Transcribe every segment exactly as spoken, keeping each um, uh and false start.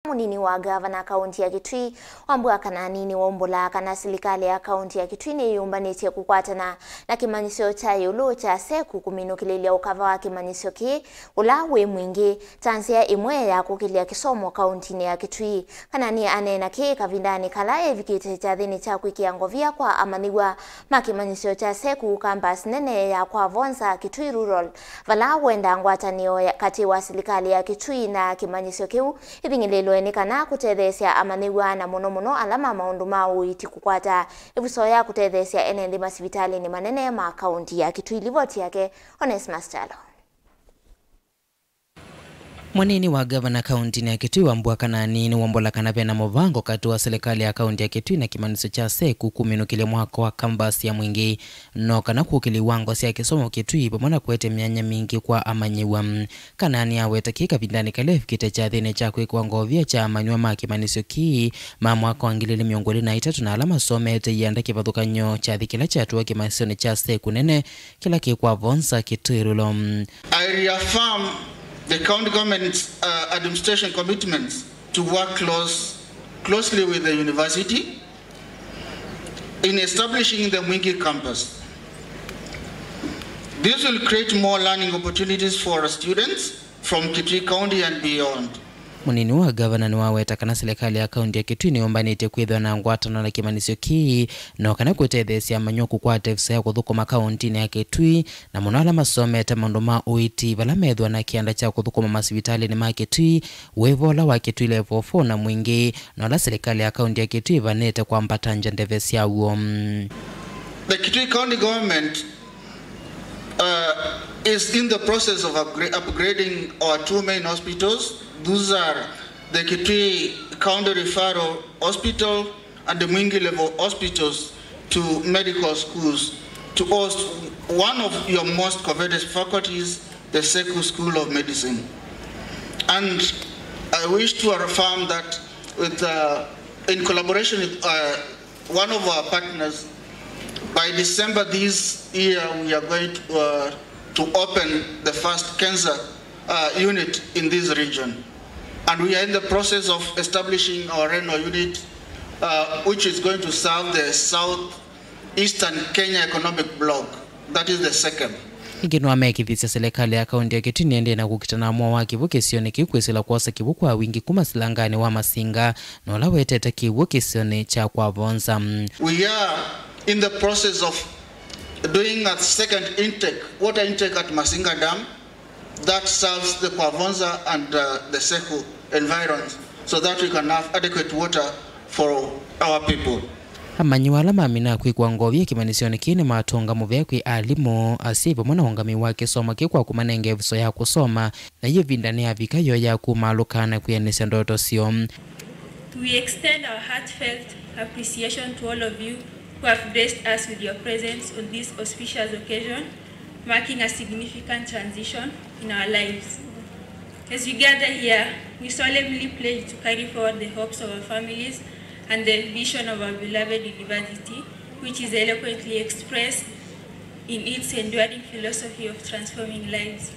Mũnini wa ngavana kaunti ya Kitui, Wambua Kanani, nĩwaumbũlaa kana silikalĩ ya kaunti ya Kitui nĩyĩyũmbanĩtye kũkwatana na kĩmanyĩsyo kya ĩũlũ kya SEKU kũminũkĩlĩlya ũkava wa kĩmanyĩsyo kĩĩ, ũla wĩ mwingĩ, ta nzĩa ĩmwe ya kũkĩlya kĩsomo kauntinĩ ya Kitui. Kanani aneena kĩĩ kavindanĩ kala evikĩte kyathĩnĩ kya kwĩkĩa ngovia kwa amanyĩw'a ma kĩmanyĩsyo kya SEKU campus nene ya Kwa Vonza, Kitui Rural, vala wenda ngwatanĩo ya, katĩ wa silikalĩ ya Kitui na kĩmanyĩsyo kĩu ĩthing'ĩlĩlwe nĩ kana kũtetheesya amanyĩw'a, na mũno mũno ala ma maũndũ ma ũiiti kũkwata ĩvuso ya kũtetheesya ene nthĩ masivitalĩnĩ manene ma kaunti ya Kitui. Livoti yake Onesmus Kyalo. Mũnini wa ngavana kauntinĩ ya Kitui, Wambua Kanani, nĩwaumbũla kana vena mũvango katĩ wa silikalĩ ya kaunti ya Kitui na kĩmanyĩsyo kya SEKU kũminũkĩlya mwako wa campus ya mwingĩ, no kana kũkĩlya iwango sya kĩsomo Kitui vamwe na kũete myanya mingĩ kwa amanyĩw'a. Kanani aweta kĩĩ kavindanĩ kala evikĩte kyathĩnĩ kya kwĩkwa ngovia kya amanyĩw'a ma kĩmanyĩsyo kĩĩ ma mwaka wa ngili ilĩ mĩongo ĩlĩ na itatũ na ala masomete ianda kĩvathũkany'o kyathĩ kĩla kyatũa kĩmanyĩsyonĩ kya SEKU nene kĩla kĩ Kwa Vonza, Kitui Rural. I reaffirm the county government's, uh, administration commitments to work close, closely with the university in establishing the Mwingi campus. This will create more learning opportunities for students from Kitui County and beyond. Mũnini wa ngavana nĩwaweta kana silikalĩ ya kaunti ya Kitui nĩyũmbanĩtye kwĩthĩwa na ngwatanĩo na kĩmanyĩsyo kĩĩ, no kana kũtetheesya amanyĩw'a kũkwata ĩvuso ya kũthũkũma kauntinĩ ya Kitui, na mũno ala masomete maũndũ ma ũiiti, vala methĩwa na kĩanda kya kũthũkũma masivitalĩnĩ ma Kitui, wĩva ũla wa Kitui Level four na mwingĩ, na ũla silikalĩ ya kaunti ya Kitui ĩvanĩte kwambatangya ndeve syaw'o. The Kitui County Government, uh, is in the process of upgra-, upgrading our two main hospitals. Those are the Kitui County Referral Hospital and the Mwingi Level Hospitals to medical schools to host one of your most coveted faculties, the SEKU School of Medicine. And I wish to affirm that with, uh, in collaboration with, uh, one of our partners, by December this year, we are going to, uh, to open the first cancer, uh, unit in this region. And we are in the process of establishing our renal unit, uh, which is going to serve the South Eastern Kenya Economic Bloc, that is the SEKEB. Ĩngĩ nĩwamekĩthisye silikalĩ ya kaunti ya Kitui nĩendee na kũkita na mwao wa kĩw'ũ kĩsionĩ kĩu kwĩsĩla kwosa kĩw'ũ kwa wingĩ kuma silanganĩ wa Masinga, na ũla wetete kĩw'ũ kĩsionĩ kya Kwa Vonza. We are in the process of doing a second intake, water intake at Masinga Dam that serves the Kwa Vonza and, uh, the SEKU environs so that we can have adequate water for our people. Amanyĩw'a ala mamina kwĩkwa ngovia kĩmanyĩsyonĩ kĩĩ nĩmatũnga mũvea kwĩ alimũ, asyai vamwe na ũngamĩi wa kĩsomo kĩĩ kwa kũmanenga ĩvuso ya kũsoma, na yu ĩvinda nĩyavika yoo ya kumaalũka na kwĩanĩsya ndoto syoo. We extend our heartfelt appreciation to all of you who have graced us with your presence on this auspicious occasion, marking a significant transition in our lives. As we gather here, we solemnly pledge to carry forward the hopes of our families and the vision of our beloved university, which is eloquently expressed in its enduring philosophy of transforming lives.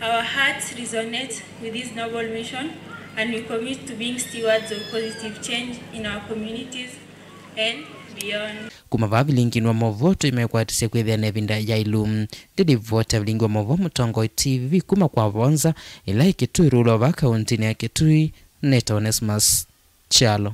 Our hearts resonate with this noble mission, and we commit to being stewards of positive change in our communities and beyond. Kuma vaa vilinginĩ wa maũvoo tũimekwatisya kwĩthĩa na ĩvinda yailu. Ndĩlivota vilingi wa maũvoo Mũtongoi T V kuma Kwa Vonza, ĩla ĩ Kitui Rural vaa kauntinĩ ya Kitui, nĩtawa Onesmus Kyalo.